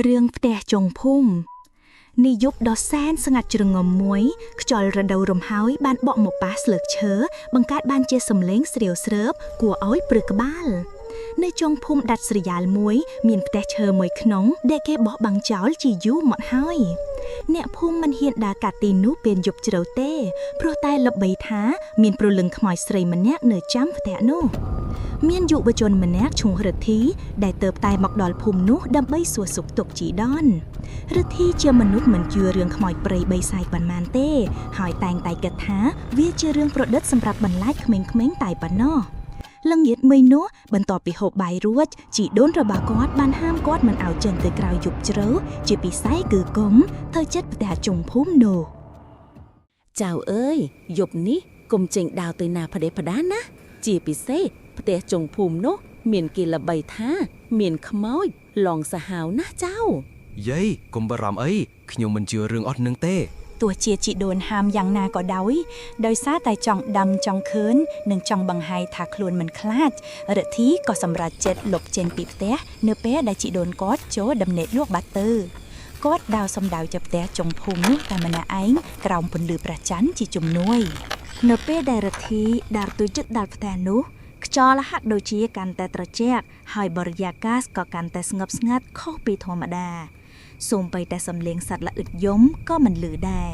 រឿងផ្ទះចុងភូមិនាយប់ដ៏សែនស្ងាត់ជ្រងំមួយខ្យល់រដូវរំហើយបានបក់មកប៉ះស្លឹកឈើបង្កើតបានជាសំឡេងស្រាវស្រើបគួរឲ្យព្រឺក្បាលនៅចុងភូមិដាច់ស្រយាលមួយមានផ្ទះឈើមួយក្នុងដែលគេបោះបង់ចោលជាយូរមកហើយអ្នកភូមិមិនហ៊ានដើរកាត់ទីនោះពេលយប់ជ្រៅទេព្រោះតែល្បីថាមានព្រលឹងខ្មោចស្រីម្នាក់នៅចាំផ្ទះនោះ មានយុវជនម្នាក់ឈ្មោះរិទ្ធីដែលទៅតែមកដល់ភូមិនោះដើម្បីសួរសុខទុក្ខជីដនរិទ្ធីជាមនុស្សមិនជឿរឿងខ្មោចព្រៃបិសាចប៉ុន្មានទេហើយតែងតែគិតថាវាជារឿងប្រឌិតសម្រាប់បន្លាចក្មេងៗតែប៉ុណ្ណោះល្ងាចមួយនោះបន្ទាប់ពីហូបបាយរួចជីដូនរបស់គាត់បានហាមគាត់មិនឲ្យចេញទៅក្រៅយប់ជ្រៅជាពិសេសគឺកុំទៅចិត្តផ្ទះជុំភូមិនោះ ចៅអើយយប់នេះកុំចេញដើរទៅណាផ្ដេសផ្ដាសណា ជាពិសេសផ្ទះចុងភូមិនោះ មានគេល្បីថា មានខ្មោចឡងសាហាវណាស់ចៅ យាយកុំបារម្ភអីខ្ញុំមិនជឿរឿងអស់នឹងទេ ទោះជាជីដូនហាមយ៉ាងណាក៏ដោយដោយសារតែចង់ដាំចង់ឃើញនិងចង់បង្ហាញថាខ្លួនមិនខ្លាចរិទ្ធីក៏សម្រេចចិត្តលុបចេញពីផ្ទះនៅពេលដែលជីដូនគាត់ចូលដំណេកលក់បាត់ទៅគាត់ដើរសំដៅទៅផ្ទះចុងភូមិនោះតែម្នាក់ឯងក្រោមពន្លឺព្រះច័ន្ទជាជំនួយ នៅពេលដែលរិទ្ធីដើរទៅជិតដល់ផ្ទះនោះខ្យល់ហាក់ដូចជាកាន់តែត្រជាក់ហើយបរិយាកាសក៏កាន់តែស្ងប់ស្ងាត់ខុសពីធម្មតាសូម្បីតែសំឡេងសត្វល្អិតយំក៏មិនឮដែរ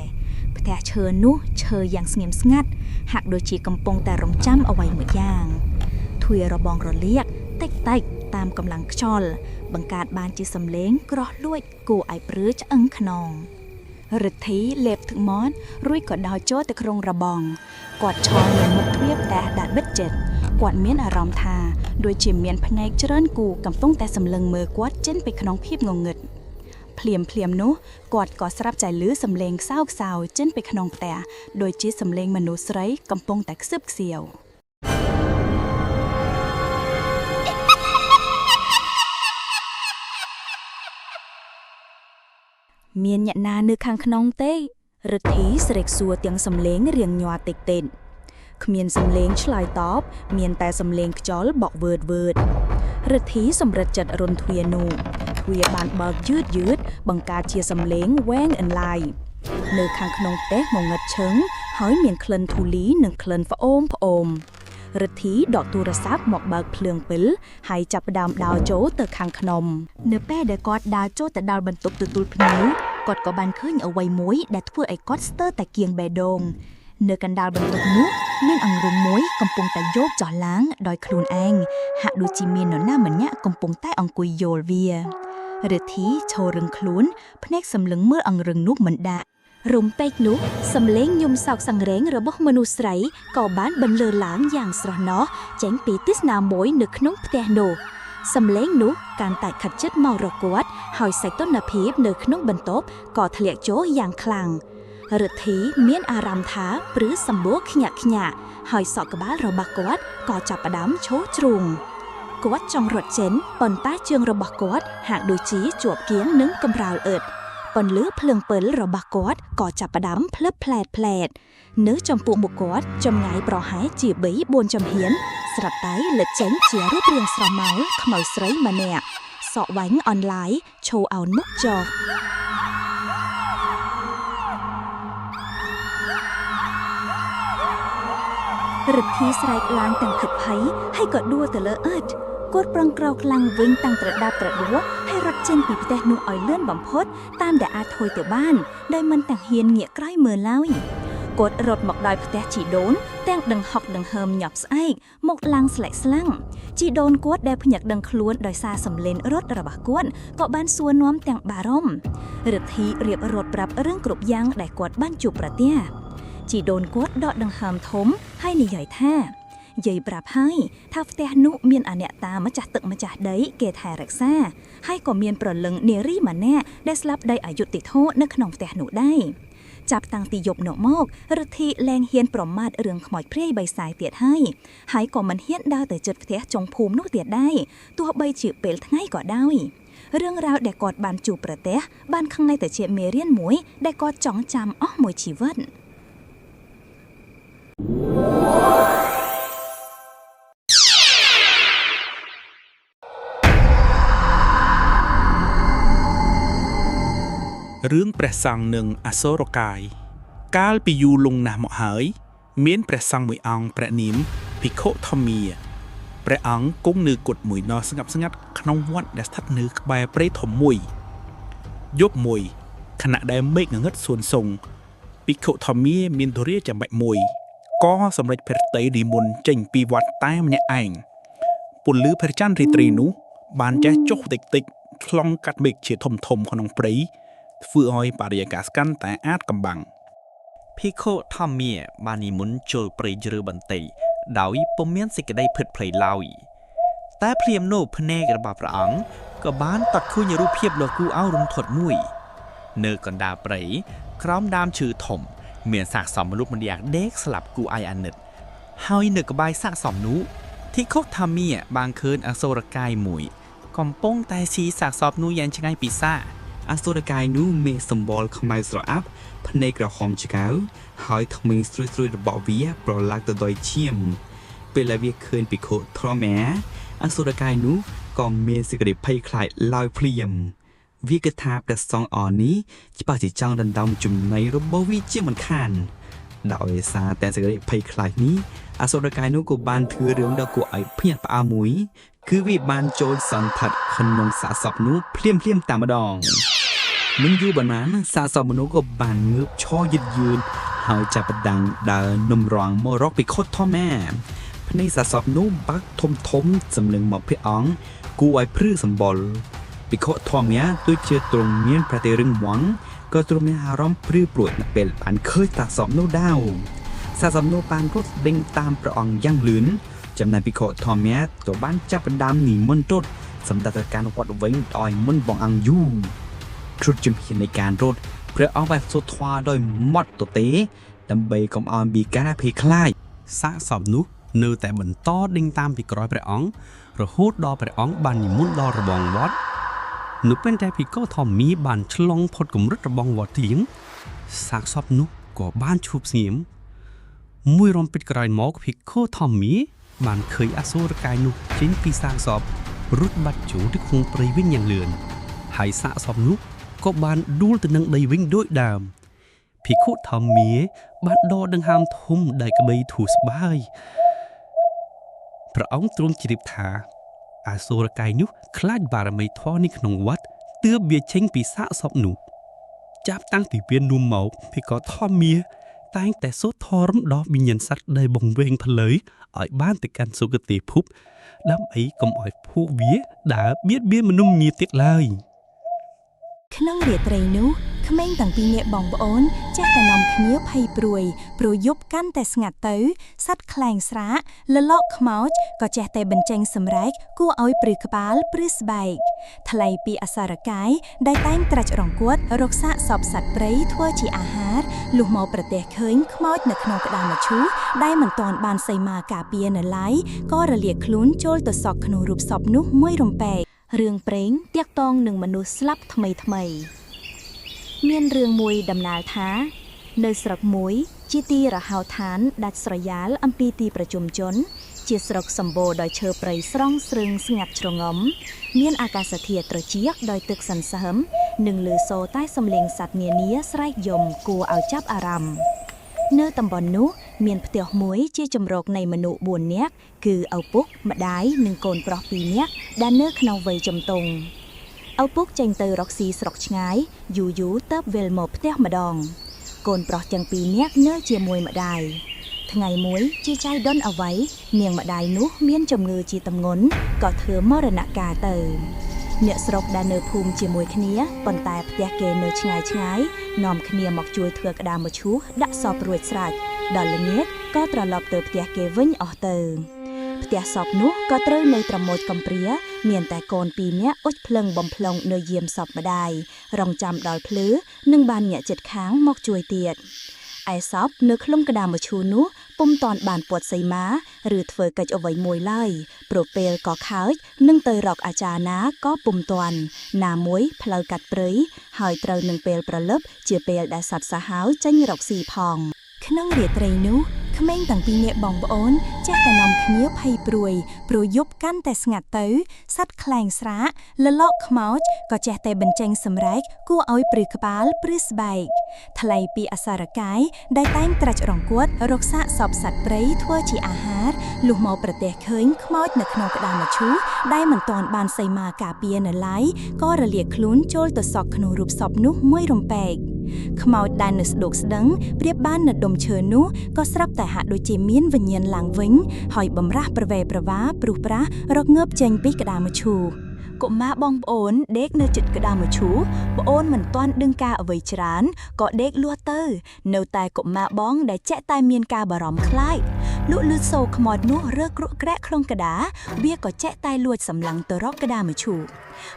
ផ្ទះឈើនោះឈើយ៉ាងស្ងៀមស្ងាត់ហាក់ដូចជាកំពុងតែរងចាំអ្វីមួយយ៉ាងទ្វាររបងរលាកតិចតិចៗតាមកម្លាំងខ្យល់បង្កើតបានជាសំឡេងក្រោះលួចគួរឲ្យព្រឺឆ្អឹងខ្នង រិទ្ធីលេបទឹកមាត់រួចក៏ដើរចូលទៅក្នុងរបងគាត់ឈរនៅមុខទ្វារផ្ទះដែលបិទជិតគាត់មានអារម្មណ៍ថាដូចជាមានភ្នែកច្រើនគូកំពុងតែសម្លឹងមើលគាត់ចេញពីក្នុងភាពងងឹតភ្លាមភ្លាមនោះគាត់ក៏ស្រាប់តែឮសំឡេងខ្សោខ្សោចេញពីក្នុងផ្ទះដូចជាសំឡេងមនុស្សស្រីកំពុងតែខ្សឹបខ្សៀវ មានអ្នកណានៅខាងក្នុងទេរិទ្ធីស្រែកសួរទាំងសំឡេងរៀងញ័រតិចតិចគ្មានសំឡេងឆ្លើយតបមានតែសំឡេងខ្យល់បក់វើតវើតរិទ្ធីសម្រិតចិត្តរុនទ្វារនោះទ្វារបានបើកយឺតយឺតបង្កើតជាសំឡេងវែងអន្លាយនៅខាងក្នុងផ្ទះងងឹតឈឹងហើយមានក្លិនធូលីនិងក្លិនផ្អូមផ្អូមរិទ្ធីដកទូរស័ព្ទមកបើកភ្លើងពិលហើយចាប់ផ្ដើមដើរចូលទៅខាងក្នុងនៅពេលដែលគាត់ដើរចូលទៅដល់បន្ទប់ទទួលភ្ញៀវគាត់ក៏បានឃើញអ្វីមួយដែលធ្វើឲ្យគាត់ស្ទើរតែគៀងបេះដូងនៅកណ្ដាលបន្ទប់នោះមានអង្រឹងមួយកំពុងតែយោកចុះឡើងដោយខ្លួនឯងហាក់ដូចជាមាននរណាម្នាក់កំពុងតែអង្គុយយោលវារិទ្ធីឈររឹងខ្លួនភ្នែកសម្លឹងមើលអង្រឹងនោះមិនដាក់ រំពេចនោះសំឡេងយំសោកសង្រេងរបស់មនុស្សស្រីក៏បានបន្លឺឡើងយ៉ាងស្រស់ណោះចេញពីទិសណាមួយនៅក្នុងផ្ទះនោះសំឡេងនោះកាន់តែខិតជិតមករកគាត់ហើយសីតុណ្ហភាពនៅក្នុងបន្ទប់ក៏ធ្លាក់ចុះយ៉ាងខ្លាំងរិទ្ធីមានអារម្មណ៍ថាព្រឺសម្បូរខ្ញាក់ខ្ញាក់ហើយសក់ក្បាលរបស់គាត់ក៏ចាប់ផ្ដើមឈោជ្រូងគាត់ចង់រត់ចេញប៉ុន្តែជើងរបស់គាត់ហាក់ដូចជាជាប់គៀងនឹងកម្រោលអិត ពន្លឺភ្លើងពិលរបស់គាត់ក៏ចាប់ផ្ដើមភ្លឹបផ្លែតផ្លែតនៅចំពោះមុខគាត់ចម្ងាយប្រហែលជា3 4ចំហៀនស្រាប់តែលេចចេញជារូបរាងស្រមោលខ្មៅស្រីម្នាក់សក់វ៉ាញ់អនឡាយឈោអោនមុខចុះរិទ្ធីស្រែកឡើងទាំងខិតភ័យហើយក៏ដួលទៅលើអិតគាត់ប្រឹងក្រោកឡើងវិញតាំងត្រដាបត្រដួសហើយរត់ចេញពីផ្ទះនោះឲ្យលឿនបំផុតតាមដែលអាចធ្វើទៅបានដោយមិនទាំងហ៊ានងាកក្រោយមើលឡើយគាត់រត់មកដល់ផ្ទះជីដូនទាំងដង្ហុកដង្ហើមញាប់ស្អែកមកឡើងស្លែកស្លាំងជីដូនគាត់ដែលភ្ញាក់ដឹងខ្លួនដោយសារសំឡេងរត់របស់គាត់ក៏បានសួរនាំទាំងបារម្ភរិទ្ធីរៀបរត់ប្រាប់រឿងគ្រប់យ៉ាងដែលគាត់បានជួបប្រទះជីដូនគាត់ដកដង្ហើមធំហើយនិយាយថាយាយប្រាប់ហើយថាផ្ទះនោះមានអអ្នកតាម្ចាស់ទឹកម្ចាស់ដីគេថែរក្សាហើយក៏មានប្រលឹងនារីម្នាក់ដែលស្លាប់ដោយអយុត្តិធម៌នៅក្នុងផ្ទះនោះដែរចាប់តាំងពីយប់នោះមករិទ្ធីលែងហ៊ានប្រមាថរឿងខ្មោចព្រាយបិសាចទៀតហើយហើយក៏មិនហ៊ានដើរទៅជិតផ្ទះចុងភូមិនោះទៀតដែរទោះបីជាពេលថ្ងៃក៏ដោយរឿងរ៉ាវដែលគាត់បានជួបប្រទះបានក្លាយទៅជាមេរៀនមួយដែលគាត់ចងចាំអស់មួយជីវិត រឿងព្រះសង្ឃនិងអសុរកាយ កាលពីយូរលង់ណាស់មកហើយ មានព្រះសង្ឃមួយអង្គព្រះនាមភិក្ខុធម្មាព្រះអង្គគង់នៅគុតមួយដ៏ស្ងប់ស្ងាត់ក្នុងវត្តដែលស្ថិតនៅក្បែរព្រៃធំមួយយប់មួយខណៈដែលមេឃងងឹតសួនសុងភិក្ខុធម្មាមានធុរៈចាំបាច់មួយក៏សម្រេចព្រះទ័យនិមន្តចេញពីវត្តតែម្នាក់ឯងពន្លឺព្រះច័ន្ទរាត្រីនោះបានចេះចុះតិចតិចឆ្លងកាត់មេឃជាធំធំក្នុងព្រៃធ្វើឲ្យបរិយាកាសកាន់តែអាតកំបាំង ភិក្ខុធម្មាបាននិមន្តចូលព្រៃជ្រៅបន្តិចដោយពុំមានសេចក្តីភិតភ័យឡើយតែភ្លាមនោះភ្នែករបស់ព្រះអង្គក៏បានតត់ឃើញរូបភាពដ៏គួរឲ្យរន្ធត់មួយ នៅកណ្ដាលព្រៃក្រោមដើមឈើធំ មានសាកសមមនុស្សម្នាក់ដេកស្លាប់គួរឲ្យអាណិត ហើយនៅក្បែរសាកសមនោះភិក្ខុធម្មាបានឃើញអសុរកាយមួយ កំពុងតែស៊ីសាកសពនោះយ៉ាងឆ្ងាញ់ពិសា អសុរកាយនោះមានសម្បុរខ្មៅស្រអាប់ភ្នែកក្រហមឆ្កៅហើយធ្មេញស្រួយៗរបស់វាប្រឡាក់ទៅដោយឈាមពេលដែលវាឃើញភិក្ខុធម្មាអសុរកាយនោះក៏មានសេចក្តីភ័យខ្លាចឡើយភ្លាមវាគិតថាព្រះសង្ឃអរនេះច្បាស់ជាចង់ដណ្ដើមចំណីរបស់វាជាមិនខានដោយសារតែសេចក្តីភ័យខ្លាចនេះអសុរកាយនោះក៏បានធ្វើរឿងដ៏គួរឲ្យភ្ញាក់ផ្អើលមួយ គឺវាបានចូលសន្ថិតក្នុងសាកសពនោះភ្លាមៗតែម្ដង មិនយូរប៉ុន្មានសាកសពមនុស្សក៏បានងើបឈរយឺតយឺនហើយចាប់ផ្ដើមដើរនំរងមករកភិក្ខុធម្មាភ្នែកសាកសពនោះបើកធំធំសម្លឹងមកព្រះអង្គគួរឲ្យព្រឺសម្បុរភិក្ខុធម្មាដូចជាទ្រង់មានប្រតិរឹងមាំក៏ទ្រង់មានអារម្មណ៍ព្រឺព្រួចនៅពេលបានឃើញសាកសពនោះដែរសាកសពនោះបានរត់ដេញតាមព្រះអង្គយ៉ាងលឿនចំណែកភិក្ខុធម្មាក៏បានចាប់ផ្ដើមនិមន្តរត់សម្ដេចទៅកាន់វត្តវិញដោយមិនបងអង្គយូរ គ្រប់ជំហាននៃការរត់ព្រះអង្គបានសូត្រធម៌ដោយម៉ត់ទទេដើម្បីកុំឲ្យមានការភ័យខ្លាច សាកសពនោះនៅតែបន្តដេញតាមពីក្រោយព្រះអង្គរហូតដល់ព្រះអង្គបាននិមន្តដល់របងវត្តនៅពេលដែលភិក្ខុធម្មាបានឆ្លងផុតកម្រិតរបងវត្តទៀងសាកសពនោះក៏បានឈប់ស្ងៀមមួយរំពេចក្រោយមកភិក្ខុធម្មាបានឃើញអសុរកាយនោះចេញពីសាកសពរត់បាត់ចូលទៅក្នុងព្រៃវិញយ៉ាងលឿនហើយសាកសពនោះក៏បានដួលទៅនឹងដីវិញដូចដើមភិក្ខុធម្មាបានដកដង្ហើមធំដែលក្បីធូរស្បើយព្រះអង្គទ្រង់ជ្រាបថាអសុរកាយនោះខ្លាចបារមីធម៌នេះក្នុងវត្តទើបវាចេញពីសាកសពនោះចាប់តាំងពីពេលនោះមកភិក្ខុធម្មាតែងតែសូត្រធម៌រំដោះវិញ្ញាណសត្វដែលបង្វែងផ្លូវឲ្យបានទៅកាន់សុគតិភពដើម្បីកុំឲ្យពួកវាដើរបៀតបៀនមនុស្សមាទៀតឡើយ ក្នុងរាត្រីនោះក្មេងទាំងពីរនាក់បងប្អូនចេះតែនាំគ្នាភ័យព្រួយព្រោះយប់កាន់តែស្ងាត់ទៅសត្វខ្លែងស្រាកលលកខ្មោចក៏ចេះតែបញ្ចេញសម្រែកគួរឲ្យព្រឺក្បាលព្រឺស្បែកថ្លៃពីអសរកាយដែលតែងត្រាច់រង្គត់រកសាកសពសត្វព្រៃធ្វើជាអាហារលុះមកប្រទះឃើញខ្មោចនៅក្នុងក្តារមឈូសដែលមិនទាន់បានសីមាការពារនៅឡើយក៏រលាកខ្លួនចូលទៅសក់ក្នុងរូបសពនោះមួយរំពេចរឿងព្រេងទាក់ទងនឹងមនុស្សស្លាប់ថ្មីថ្មី មានរឿងមួយដំណាលថា នៅស្រុកមួយ ជាទីរហោឋានដាច់ស្រយាលអំពីទីប្រជុំជន ជាស្រុកសម្បូរដោយឈើព្រៃស្រង់ស្រឹងស្ងាត់ជ្រងំ មានអាកាសធាតុត្រជាក់ដោយទឹកសន្សើមនិងឮសូរតែសំឡេងសត្វនានាស្រែកយំគួរឲ្យចាប់អារម្មណ៍នៅតំបន់នោះមានផ្ទះមួយជាជម្រកនៃមនុស្ស4នាក់គឺឪពុកម្ដាយនិងកូនប្រុស2នាក់ដែលនៅក្នុងវ័យជំទង់ឪពុកចេញទៅរកស៊ីស្រុកឆ្ងាយយូរយូរទៅវិលមកផ្ទះម្ដងកូនប្រុសទាំងពីរនាក់នៅជាមួយម្ដាយថ្ងៃមួយជាចៃដន្យអ្វីនាងម្ដាយនោះមានជំងឺជាទម្ងន់ក៏ធ្វើមរណកាលទៅអ្នកស្រុកដែលនៅភូមិជាមួយគ្នាប៉ុន្តែផ្ទះគេនៅឆ្ងាយឆ្ងាយនាំគ្នាមកជួយធ្វើក្តារមឈូសដាក់សពរួចស្រេចដល់ល្ងាចក៏ត្រឡប់ទៅផ្ទះគេវិញអស់ទៅផ្ទះសពនោះក៏ត្រូវនៅត្រមូចកំព្រាមានតែកូនពីរនាក់អុជភ្លឹងបំផ្លុងនៅយាមសពម្ដាយរងចាំដល់ភ្លឺនឹងបានញាក់ចិត្តខាងមកជួយទៀតឯសពនៅក្នុងក្តារមឈូសនោះពុំតាន់បានពាត់សីមាឬធ្វើកិច្ចអ្វីមួយឡើយព្រោះពេលក៏ខើចនឹងទៅរកអាចារ្យណាក៏ពុំតាន់ណាមួយផ្លូវកាត់ព្រៃហើយត្រូវនឹងពេលព្រលឹបជាពេលដែលសត្វសាហាវចេញរកស៊ីផងក្នុងរាត្រីនោះ ក្មេងទាំងពីរនាក់បងប្អូនចេះតែនាំគ្នាភ័យព្រួយព្រោះយប់កាន់តែស្ងាត់ទៅសត្វខ្លែងស្រាកលលកខ្មោចក៏ចេះតែបញ្ចេញសម្រែកគួរឲ្យព្រឺក្បាលព្រឺស្បែកថ្លៃពីអសរកាយដែលតែងត្រាច់រង្គត់រកសាកសពសត្វព្រៃធ្វើជាអាហារលុះមកប្រទះឃើញខ្មោចនៅក្នុងក្តារមឈូសដែលមិនទាន់បានសីមាការពារនៅឡើយក៏រលាកខ្លួនចូលទៅសក់ក្នុងរូបសពនោះមួយរំពេកខ្មោចដែលនៅស្ដុកស្ដឹងប្រៀបបាននៅដុំឈើនោះក៏ស្រាប់តែហាក់ដូចជាមានវិញ្ញាណឡើងវិញហើយបំរាស់ប្រវេប្រវាព្រុសប្រាស់រកងើបចេញពីក្តារមឈូសកុមារបងប្អូនដេកនៅជិតក្តារមឈូសប្អូនមិនទាន់ដឹងការអ្វីច្រើនក៏ដេកលួសទៅ នៅតែកុមារបងដែលចេះតែមានការបារម្ភខ្លាចលក់លឺសូរខ្មោចនោះរើគ្រក់ក្រាក់ក្នុងក្តារវាក៏ចេះតែលួចសម្លឹងទៅរកក្តារមឈូស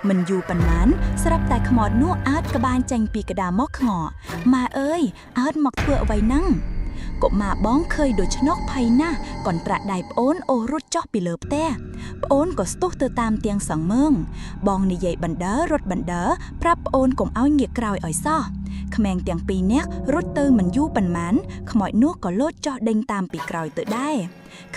មិនយូរប៉ុន្មានស្រាប់តែខ្មោចនោះអើតក្បាញចេញពីក្តារមកខ្ងល់ម៉ែអើយអើតមកធ្វើអ្វីហ្នឹងកុមារបងឃើញដូច្នោះភ័យណាស់កនប្រាក់ដៃប្អូនអូសរត់ចុះពីលើផ្ទះប្អូនក៏ស្ទុះទៅតាមទាំងសងមើងបងនិយាយបណ្ដើរត់បណ្ដើប្រាប់ប្អូនកុំឲ្យងាកក្រោយឲ្យសោះក្មេងទាំងពីរនាក់រត់ទៅមិនយូរប៉ុន្មានខ្មោចនោះក៏លោតចុះដេញតាមពីក្រោយទៅដែរ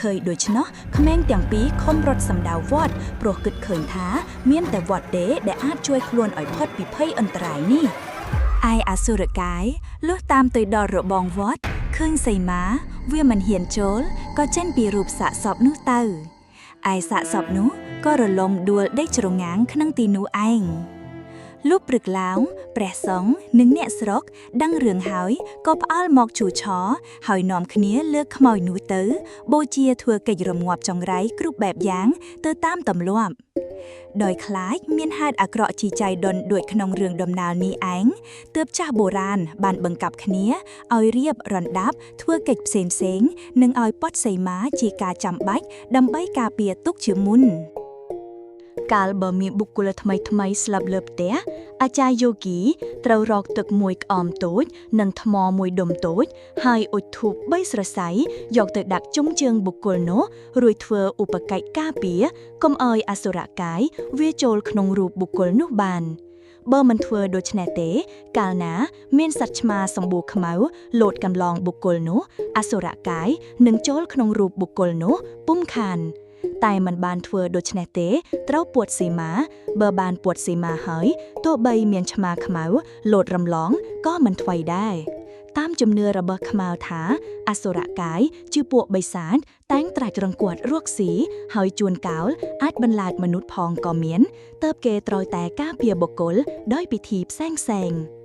ឃើញដូច្នោះក្មេងទាំងពីរខំរត់សម្ដៅវត្តព្រោះគិតឃើញថាមានតែវត្តទេដែលអាចជួយខ្លួនឲ្យផុតពីភ័យអន្តរាយនេះឯអសុរកាយលុះតាមទៅដល់របងវត្តឃើញសីមាវាមិនហ៊ានចូលក៏ចេញពីរូបសាកសពនោះទៅឯសាកសពនោះក៏រលំដួលដេកច្រងាងក្នុងទីនោះឯងលុះព្រឹកឡើងព្រះសង្ឃនិងអ្នកស្រុកដឹងរឿងហើយក៏ផ្អើលមកជួឆហើយនាំគ្នាលើកខ្មោចនោះទៅបូជាធ្វើកិច្ចរងាប់ចង្រៃគ្រប់បែបយ៉ាងទៅតាមទម្លាប់ដោយខ្លាចមានហេតុអាក្រក់ជីចៃដុនដូចក្នុងរឿងដំណាលនេះឯងទើបចាស់បុរាណបានបង្កាប់គ្នាឲ្យរៀបរណ្ដាប់ធ្វើកិច្ចផ្សេងៗនិងឲ្យពត់សីមាជាការចាំបាច់ដើម្បីការពារទុកជាមុនកាលបើមានបុគ្គលថ្មីថ្មីស្លាប់លើផ្ទះអាចារ្យយោគីត្រូវរកទឹកមួយក្អមតូចនិងថ្មមួយដុំតូចហើយអុជធូប3សរសៃយកទៅដាក់ជុំជើងបុគ្គលនោះរួចធ្វើឧបកិច្ចការពារកុំឲ្យអសុរកាយវាចូលក្នុងរូបបុគ្គលនោះបានបើមិនធ្វើដូច្នេះទេកាលណាមានសត្វឆ្មាសម្បូរខ្មៅលោតកំឡងបុគ្គលនោះអសុរកាយនឹងចូលក្នុងរូបបុគ្គលនោះពុំខានតែមិនបានធ្វើដូច្នេះទេត្រូវពួតសីមាបើបានពួតសីមាហើយទោះបីមានឆ្មាខ្មៅលោតរំលងក៏មិនថ្វីដែរតាមជំនឿរបស់ខ្មែរថាអសុរកាយជាពួកបិសាចតែងត្រាច់រង្គត់រកស៊ីហើយជួនកាលអាចបន្លាចមនុស្សផងក៏មានទើបគេត្រូវតែការពារបុគ្គលដោយពិធីផ្សេងៗ